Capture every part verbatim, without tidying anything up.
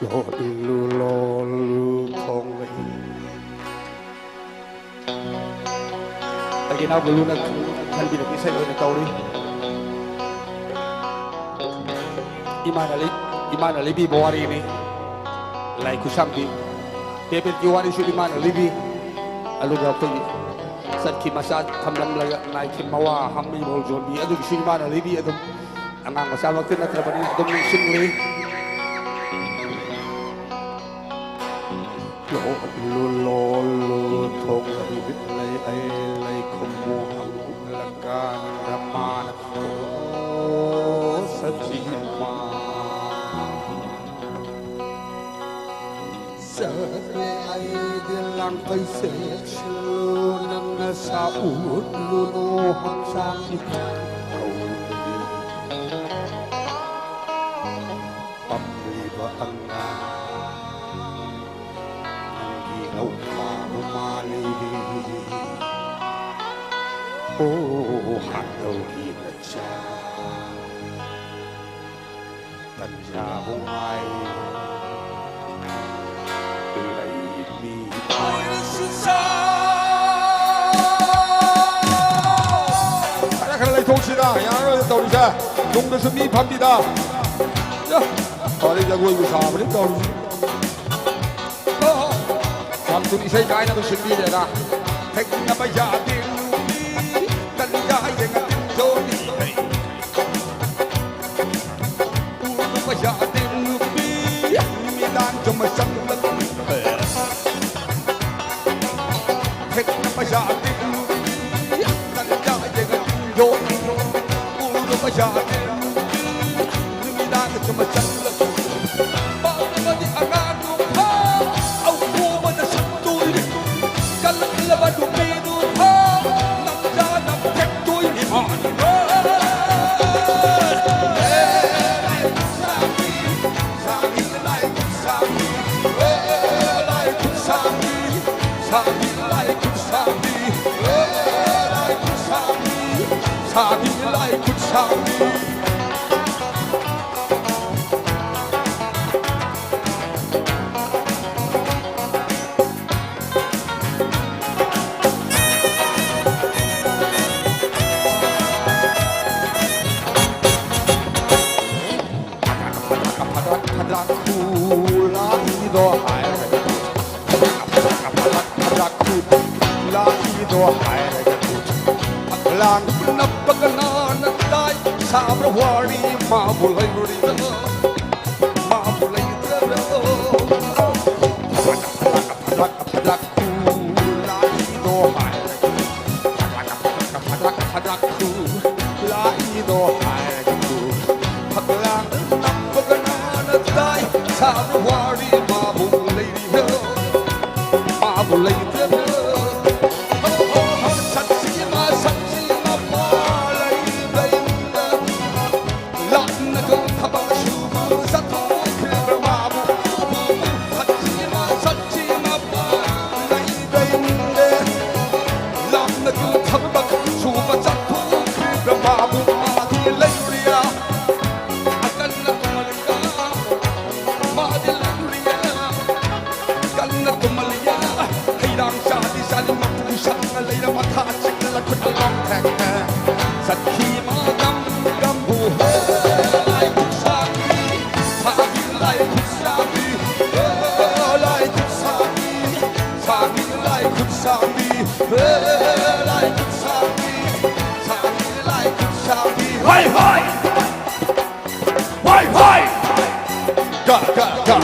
ꯂꯣꯜꯂꯨ ꯂꯣꯜꯂꯨ ꯊꯣꯡꯂꯩ꯫ ꯑꯩꯒꯤ ꯏꯅꯥꯎ ꯕꯂꯨꯅ ꯈꯟꯕꯤꯔꯛꯄ ꯏꯁꯩ ꯑꯣꯏꯅ ꯇꯧꯔꯤ꯫ ꯏꯃꯥꯅ ꯂꯤ-, ꯏꯃꯥꯅ ꯂꯤꯕꯤꯕ ꯋꯥꯔꯤꯅꯤ꯫ ꯂꯥꯏ ꯈꯨꯠꯁꯥꯝꯕꯤ ꯄꯦꯕꯦꯠꯀꯤ ꯋꯥꯔꯤꯁꯨ ꯏꯃꯥꯅ ꯂꯤꯕꯤ꯫ ꯑꯗꯨꯒ ꯑꯩꯈꯣꯏꯒꯤ ꯆꯠꯈꯤ ꯃꯆꯥ ꯊꯝꯂꯝꯂꯒ ꯅꯥꯏꯈꯤ ꯃꯋꯥ ꯍꯥꯝꯕꯤ ꯃꯧꯖꯣꯟꯕꯤ ꯑꯗꯨꯒꯤꯁꯨ ꯏꯃꯥꯅ ꯂꯤꯕꯤ꯫ ꯑꯗꯨꯝ ꯑꯉꯥꯡ ꯃꯆꯥꯃꯛꯇꯤ ꯅꯠꯇ꯭ꯔꯕꯅꯤꯅ ꯑꯗꯨꯝ ꯅꯤꯡꯁꯤꯡꯂꯤ꯫ ꯂꯣꯜꯂꯨ ꯂꯣꯜꯂꯨ ꯊꯣꯡ ꯂꯩ ꯂꯩ ꯑꯩ ꯂꯩ ꯈꯨꯝꯃꯨ ꯍꯪꯂꯀꯥꯟꯗ ꯃꯥꯅ ꯑꯣ ꯁꯖꯤꯃ ꯆꯠꯂꯦ ꯑꯩꯗꯤ ꯂꯥꯡꯐꯩ ꯁꯦꯠꯁꯤꯜꯂꯨ ꯅꯪꯅ ꯁꯥ ꯎꯠꯂꯨꯅꯨ ꯍꯛꯆꯥꯡꯒꯤ ꯍꯧꯕꯒꯤ ꯄꯝꯂꯤꯕ ꯑꯉꯥꯡ ꯅꯪꯒꯤ ꯂꯧ ꯈꯥꯕ ꯃꯥꯜꯂꯤ꯫ ꯑꯣ ꯍꯥꯠꯂꯧꯒꯤ ꯅꯆꯥ ꯇꯟꯖꯥꯕꯨ ꯉꯥꯏ ꯂꯩꯃꯤ꯫ ꯈꯔ ꯈꯔ ꯂꯩꯊꯣꯛꯁꯤꯗ, ꯌꯥꯔꯔꯣꯏꯗ ꯇꯧꯔꯤꯁꯦ꯫ ꯇꯨꯡꯗꯁꯨ ꯃꯤ ꯐꯝꯗꯤꯗ꯫ ꯌꯥ, ꯋꯥꯔꯤ ꯖꯒꯣꯏꯕꯨ ꯁꯥꯕꯅꯤ ꯇꯧꯔꯤꯁꯦ꯫ ꯌꯥꯝ ꯊꯨꯅ ꯏꯁꯩ ꯀꯥꯏꯅꯕ ꯁꯤꯟꯕꯤꯔꯦꯗ꯫ ꯊꯦꯡꯅꯕ ꯌꯥꯗꯦ ꯅꯨꯄꯤ, ꯀꯔꯤꯗ ꯍꯌꯦꯡ ꯑꯗꯨꯝ ꯌꯣꯜꯂꯤ꯫ ꯎꯔꯨꯕ ꯌꯥꯗꯦ ꯅꯨꯄꯤ, ꯅꯨꯃꯤꯗꯥꯡ ꯆꯨꯝꯕ ꯆꯪꯂꯛꯄ꯫ ꯊꯦꯡꯅꯕ ꯌꯥꯗꯦ ꯅꯨꯄꯤ, ꯀꯔꯤꯗ ꯍꯌꯦꯡ ꯑꯗꯨꯝ ꯌꯣꯜꯂꯤ꯫ ꯎꯔꯨꯕ ꯌꯥꯗꯦ ꯅꯨꯄꯤ, ꯅꯨꯃꯤꯗꯥꯡ ꯆꯨꯝꯕ ꯆꯪꯂꯛꯄ꯫ ꯄꯥꯝꯂꯕꯗꯤ ꯑꯉꯥꯡ ꯅꯨꯄꯥ, ꯑꯋꯣꯕꯗ ꯁꯛꯇꯣꯏꯅꯤ꯫ ꯀꯜꯂꯛꯂꯕ ꯅꯨꯄꯤꯗꯨ ꯐꯥ, ꯅꯝꯖꯥ ꯅꯝꯊꯦꯛꯇꯣꯏꯅꯤ ꯃꯥꯅ꯫ ꯁꯥꯕꯤ ꯂꯥꯏ ꯈꯨꯠ ꯁꯥꯕꯤ, ꯁꯥꯕꯤ ꯂꯥꯏ ꯈꯨꯠ ꯁꯥꯕꯤ, ꯁꯥꯕꯤ ꯂꯥꯏ ꯈꯨꯠ ꯁꯥꯕꯤ, ꯂꯥꯏ ꯈꯨꯠ ꯁꯥꯕꯤ, ꯁꯥꯕꯤ ꯂꯥꯏ ꯈꯨꯠ ꯁꯥꯕꯤ꯫ ꯂꯥꯈꯨ ꯂꯥꯏꯗꯣ ꯍꯥꯏꯔꯒ, ꯂꯥꯈꯨ ꯂꯥꯏꯗꯣ ꯍꯥꯏꯔꯒ, ꯐꯛꯂꯥꯡ ꯅꯞꯄꯒ ꯅꯥꯟꯅ ꯇꯥꯏ ꯁꯥꯕ ꯋꯥꯔꯤ ꯃꯥꯕꯨ ꯂꯩꯔꯨꯔꯤꯕ, ꯃꯥꯕꯨ ꯂꯩꯇ꯭ꯔꯕ꯫ ꯂꯥꯈꯨ ꯂꯥꯏꯗꯣ ꯍꯥꯏꯔꯒ, ꯐꯗꯛ ꯐꯗꯛ ꯈꯨ ꯂꯥꯏꯗꯣ ꯍꯥꯏꯔꯒ ꯈꯨ ꯐꯛꯂꯥꯡꯗ ꯅꯞꯄꯒ ꯅꯥꯟꯅ ꯇꯥꯏ ꯁꯥꯕ ꯋꯥꯔꯤ ꯃꯥꯕꯨ ꯂꯩꯔꯤꯕ꯭ꯔꯣ? ꯃꯥꯕꯨ ꯂꯩꯇ꯭ꯔꯕ꯭ꯔꯣ? ꯍꯣ, ꯍꯣ, ꯍꯣ, ꯁꯛꯁꯤ ꯃꯥ, ꯁꯛꯁꯤ ꯃꯄꯥ ꯂꯩꯕ ꯏꯃꯨꯡꯗ ꯂꯥꯞꯅꯒ ꯊꯕꯛ ꯁꯨꯕ ꯆꯠꯊꯣꯛꯈ꯭ꯔꯤꯕ ꯃꯥꯕꯨ ꯁꯛꯁꯤ ꯃꯥ, ꯁꯛꯁꯤ ꯃꯄꯥ ꯂꯩꯕ ꯏꯃꯨꯡꯗ ꯂꯥꯞꯅꯒ ꯊꯕꯛ ꯁꯨꯕ ꯆꯠꯊꯣꯛꯈ꯭ꯔꯤꯕ ꯃꯥꯕꯨ ꯃꯥꯗꯤ ꯂꯩꯔꯤꯌꯥ? ꯑꯀꯟꯅ ꯇꯨꯝꯍꯜꯂꯤꯌꯥ? ꯃꯥꯗꯤ ꯂꯩꯔꯤꯌꯥ? ꯀꯟꯅ ꯇꯨꯝꯍꯜꯂꯤꯌꯥ? ꯍꯩꯔꯥꯡ ꯆꯥꯗꯤ ꯆꯥꯅꯤꯡ ꯃꯄꯨ ꯁꯪꯅ ꯂꯩꯔ ꯃꯊꯥ ꯆꯤꯛꯂ ꯈꯨꯠ ꯑꯂꯣꯝ ꯊꯦꯛꯅ ꯆꯠꯈꯤ ꯃꯥ ꯀꯝ ꯀꯝꯕꯨ ꯍꯦ ꯂꯥꯏ ꯈꯨꯠꯁꯥꯕꯤ, ꯁꯥꯕꯤ ꯂꯥꯏ ꯈꯨꯠꯁꯥꯕꯤ, ꯍꯦ ꯂꯥꯏ ꯈꯨꯠꯁꯥꯕꯤ, ꯁꯥꯕꯤ ꯂꯥꯏ ꯈꯨꯠꯁꯥꯕꯤ, ꯍꯦ ꯂꯥꯏ ꯈꯨꯠꯁꯥꯕꯤ, ꯁꯥꯕꯤ ꯂꯥꯏ ꯈꯨꯠꯁꯥꯕꯤ꯫ ꯍꯣꯏ, ꯍꯣꯏ! ꯍꯣꯏ, ꯍꯣꯏ! ꯀ, ꯀ, ꯀ꯫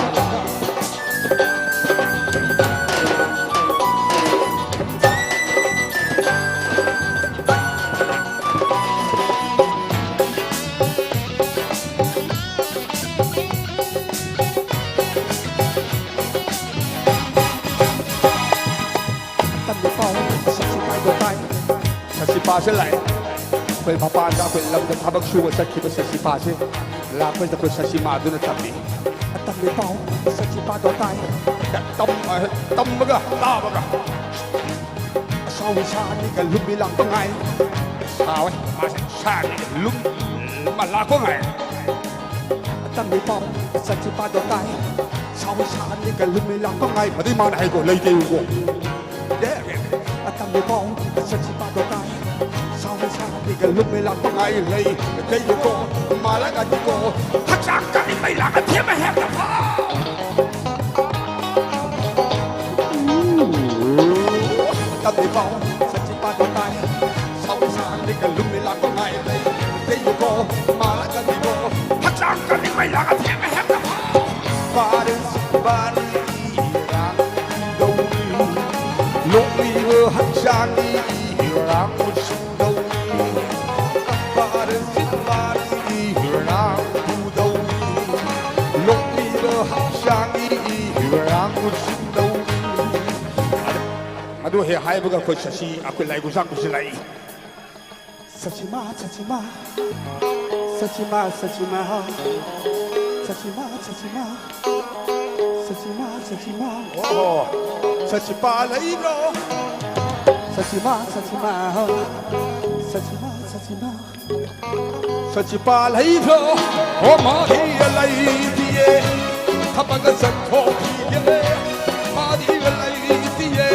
ꯇꯝꯕꯤꯄꯥꯎ ꯁꯛꯁꯤ ꯄꯥꯏꯕ ꯇꯥꯏ꯫ ꯁꯛꯁꯤ ꯄꯥꯁꯦ ꯂꯥꯛꯑꯦ꯫ ꯑꯩꯈꯣꯏ ꯃꯄꯥꯟꯗ ꯑꯩꯈꯣꯏ ꯂꯝꯗ ꯊꯕꯛ ꯁꯨꯕ ꯆꯠꯈꯤꯕ ꯁꯛꯁꯤ ꯄꯥꯁꯦ ꯂꯥꯛꯄꯁꯤꯗ ꯑꯩꯈꯣꯏ ꯁꯛꯁꯤ ꯃꯥꯗꯨꯅ ꯇꯝꯃꯤ꯫ ꯇꯝꯕꯤꯄꯥꯎ ꯁꯛꯁꯤ ꯄꯥꯗꯣ ꯇꯥꯏ꯫ ꯇꯝ-, ꯇꯝꯕꯒ ꯇꯥꯕꯒ꯫ ꯑꯁꯥꯎꯕꯤ ꯁꯥꯅꯤꯒ ꯂꯨꯝꯕꯤ ꯂꯥꯛꯄ ꯉꯥꯏ꯫ ꯁꯥꯎꯋꯦ ꯃꯥꯁꯦ ꯁꯥꯅꯤꯒ ꯂꯨꯝ-, ꯂꯥꯛꯄ ꯉꯥꯏ꯫ ꯇꯝꯕꯤꯄꯥꯎ ꯁꯛꯁꯤ ꯄꯥꯗꯣ ꯇꯥꯏ꯫ ꯁꯥꯎꯕꯤ ꯁꯥꯅꯤꯒ ꯂꯨꯝꯕꯤ ꯂꯥꯛꯄ ꯉꯥꯏ꯫ ꯑꯗꯩ ꯃꯥꯅ ꯍꯥꯏꯀꯣ ꯂꯩꯇꯦꯕꯀꯣ꯫ ꯑꯦ, ꯑꯦ꯫ ꯇꯝꯕꯤꯄꯥꯎ ꯁꯛꯁꯤ ꯄꯥꯗꯣ ꯇꯥꯏ꯫ ꯁꯥꯎꯕꯤ ꯁꯥꯕꯤꯒ ꯂꯨꯝꯃꯤ ꯂꯥꯛꯄ ꯉꯥꯏ ꯂꯩ꯫ ꯂꯩꯌꯨꯀꯣ, ꯃꯥꯂꯒꯗꯤꯀꯣ, ꯍꯛꯆꯥꯡ ꯀꯔꯤ ꯃꯩ ꯂꯥꯛꯑ ꯊꯦꯝꯃ ꯍꯦꯛꯇ ꯐꯥꯎ꯫ ꯇꯝꯕꯤꯕꯥꯎ ꯁꯆꯤ ꯄꯥꯗ ꯇꯥꯏ꯫ ꯁꯥꯎ ꯁꯥꯕꯤꯒ ꯂꯨꯝꯃꯤ ꯂꯥꯛꯄ ꯉꯥꯏ ꯂꯩ꯫ ꯂꯩꯌꯨꯀꯣ, ꯃꯥꯂꯒꯗꯤꯀꯣ, ꯍꯛꯆꯥꯡ ꯀꯔꯤ ꯃꯩ ꯂꯥꯛꯑ ꯊꯦꯝꯃ ꯍꯦꯛꯇ ꯐꯥꯎ꯫ ꯄꯥꯔꯦ ꯁꯤꯕꯥꯅꯤ ꯏꯔꯥꯡ ꯇꯧꯔꯤ꯫ ꯂꯣꯛꯂꯤꯕ ꯍꯛꯆꯥꯡꯒꯤ ꯏꯔꯥꯡ ꯇꯧꯏ꯫ ꯀꯞꯄꯥꯔ ꯆꯤꯟꯕꯥꯔꯤ ꯏꯔꯥꯡ ꯇꯧꯏ꯫ ꯂꯣꯛꯂꯤꯕ ꯍꯛꯆꯥꯡꯒꯤ ꯏꯔꯥꯡ ꯇꯧꯏ꯫ ꯑꯗꯨ ꯍꯦꯛ ꯍꯥꯏꯕꯒ ꯑꯩꯈꯣꯏ ꯁꯁꯤ, ꯑꯩꯈꯣꯏ ꯂꯥꯏ ꯈꯨꯠꯁꯥꯡꯕꯤꯁꯤ ꯂꯥꯛꯏ꯫ ꯁꯁꯤꯃꯥ, ꯁꯁꯤꯃꯥ, ꯁꯁꯤꯃꯥ, ꯁꯁꯤꯃꯥ, ꯁꯁꯤꯃꯥ, ꯁꯁꯤꯃꯥ꯫ ꯁꯁꯤꯃꯥ, ꯁꯁꯤꯃꯥ꯫ ꯑꯣ, ꯁꯁꯤꯄꯥ ꯂꯩꯕ꯭ꯔꯣ? ꯁꯁꯤꯃꯥ, ꯁꯁꯤꯃꯥ꯫ ꯁꯁꯤꯃꯥ, ꯁꯁꯤꯃꯥ꯫ ꯁꯁꯤꯄꯥ ꯂꯩꯕ꯭ꯔꯣ? ꯑꯣ, ꯃꯥꯗꯤ ꯂꯩꯇꯤꯌꯦ꯫ ꯊꯕꯛ ꯆꯠꯊꯣꯛꯈꯤꯌꯦ꯫ ꯃꯥꯗꯤ ꯂꯩꯇꯤꯌꯦ꯫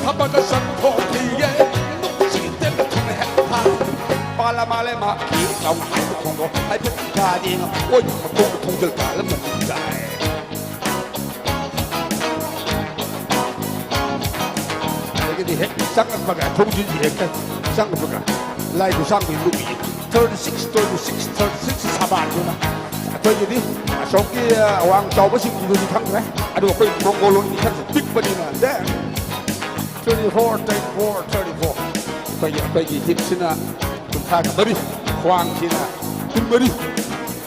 ꯊꯕꯛ ꯆꯠꯊꯣꯛꯈꯤꯌꯦ꯫ ꯅꯨꯡꯁꯤꯠꯇꯅ ꯊꯨꯝ ꯍꯦꯛ ꯊꯥ꯫ ꯄꯥꯂ ꯃꯥꯂꯦ ꯃꯥ ꯀꯤ ꯂꯥꯎ ꯍꯥꯏꯕ ꯈꯣꯡꯗꯣ ꯍꯥꯏꯐꯦꯠ ꯇꯥꯗꯦꯅ ꯑꯣꯏꯕ ꯃꯇꯣꯡ ꯊꯣꯡꯖꯤꯜ ꯀꯥꯜꯂꯝꯃꯅꯤ ꯇꯥꯏ꯫ ꯑꯗꯒꯤꯗꯤ ꯍꯦꯛ ꯆꯪꯉꯛꯄꯒ ꯊꯣꯡꯖꯤꯟꯁꯤ ꯍꯦꯛꯇ ꯆꯪꯉꯛꯄꯒ ꯂꯥꯏ ꯈꯨꯠꯁꯥꯡꯕꯤ ꯂꯨꯏ꯫ Thirty six, thirty six, thirty six ꯁꯥꯕꯥꯟꯗꯨꯅ ꯑꯩꯈꯣꯏꯒꯤꯗꯤ ꯑꯁꯣꯝꯒꯤ ꯑꯋꯥꯡ ꯆꯥꯎꯕꯁꯤꯡꯒꯤꯗꯨꯗꯤ ꯈꯪꯗ꯭ꯔꯦ꯫ ꯑꯗꯨ ꯑꯩꯈꯣꯏ ꯃꯣꯡꯒꯣꯂꯣꯟꯒꯤ ꯈꯔꯁꯨ ꯄꯤꯛꯄꯅꯤꯅ ꯗꯦ꯫ Thirty four, thirty four, thirty four꯫ ꯑꯩꯈꯣꯏꯒꯤ, ꯑꯩꯈꯣꯏꯒꯤ ꯍꯤꯞꯁꯤꯅ ꯀꯨꯟꯊ꯭ꯔꯥꯒ ꯃꯔꯤ, ꯈ꯭ꯋꯥꯡꯁꯤꯅ ꯀꯨꯟꯃꯔꯤ꯫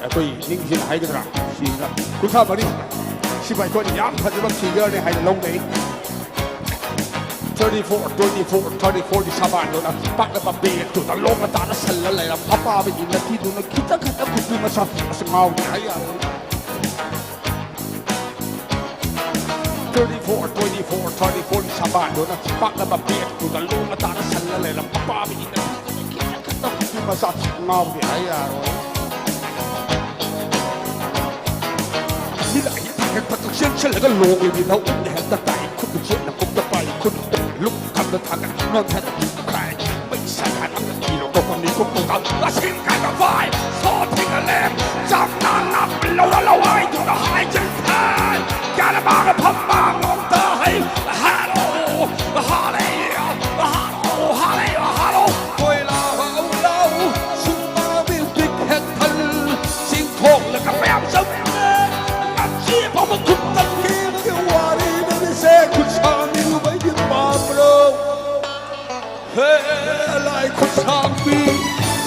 ꯑꯩꯈꯣꯏ ꯅꯤꯡꯁꯤꯅ ꯍꯥꯏꯒꯗ꯭ꯔꯥ? ꯁꯤꯅ ꯀꯨꯟꯊ꯭ꯔꯥ ꯃꯔꯤ꯫ ꯁꯤꯕꯨ ꯑꯩꯈꯣꯏꯅ ꯌꯥꯝ ꯐꯖꯕ figureꯅꯤ ꯍꯥꯏꯅ ꯂꯧꯅꯩ꯫ Thirty four, twenty four, thirty fourꯒꯤ ꯁꯥꯕꯥꯟꯗꯨꯅ ꯄꯥꯛꯂꯕ ꯕꯦꯒꯇꯨꯗ ꯂꯣꯡꯅ ꯇꯥꯅ ꯁꯜꯂ ꯂꯩꯔꯝ ꯑꯄꯥꯕꯒꯤ ꯅꯊꯤꯗꯨꯅ ꯈꯤꯇꯪ ꯈꯛꯇ ꯈꯨꯠꯇꯨ ꯃꯁꯥ ꯑꯁ ꯉꯥꯎꯗꯦ ꯍꯥꯏ ꯌꯥꯔꯣꯏ꯫ Thirty four, twenty four, thirty fourꯒꯤ ꯁꯥꯕꯥꯟꯗꯨꯅ ꯄꯥꯛꯂꯕ ꯕꯦꯒꯇꯨꯗ ꯂꯣꯡꯅ ꯇꯥꯅ ꯁꯜꯂ ꯂꯩꯔꯝ ꯑꯄꯥꯕꯒꯤ ꯅꯊꯤꯗꯨꯅ ꯈꯤꯇꯪ ꯈꯛꯇ ꯈꯨꯠꯇꯨ ꯃꯁꯥ ꯉꯥꯎꯗꯦ ꯍꯥꯏ ꯌꯥꯔꯣꯏ꯫ ꯃꯤꯠꯂ ꯍꯦꯛ ꯊꯥꯡꯒꯠꯄ ꯆꯦꯟꯁꯤꯜꯂꯒ ꯂꯣꯡꯂꯤꯕꯤ ꯂꯧ ꯎꯞꯅ ꯍꯦꯛꯇ ꯇꯥꯏ꯫ ꯈꯨꯠꯇ ꯆꯦꯠꯅ ꯀꯨꯞꯇ ꯄꯥꯏ꯫ ꯈꯨꯠ ꯂꯨꯞ ꯈꯝꯗ ꯊꯥꯡꯒꯠ ꯅꯣꯟꯊꯅ ꯈꯥꯏ꯫ ꯃꯩ Satan, you know, go from the cook, go down. Let's him kind of vibe. So take a lamb. Jump down, up, low, low, low, I do the high jump. Hey, got a bag of pump, bag, on the hay. Hello, hello, hello, hello. Koila, hello, hello. Suma, will be kettle. Sing, call, like a bam, jump. Let's see if I'm a good thing. You are in the second song, you might be Pablo. Lai khut sang mi,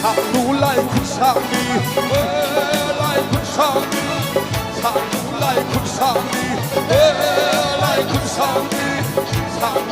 sang nu lai khut sang mi, lai khut sang mi, sang nu lai khut sang mi, lai khut sang mi, sang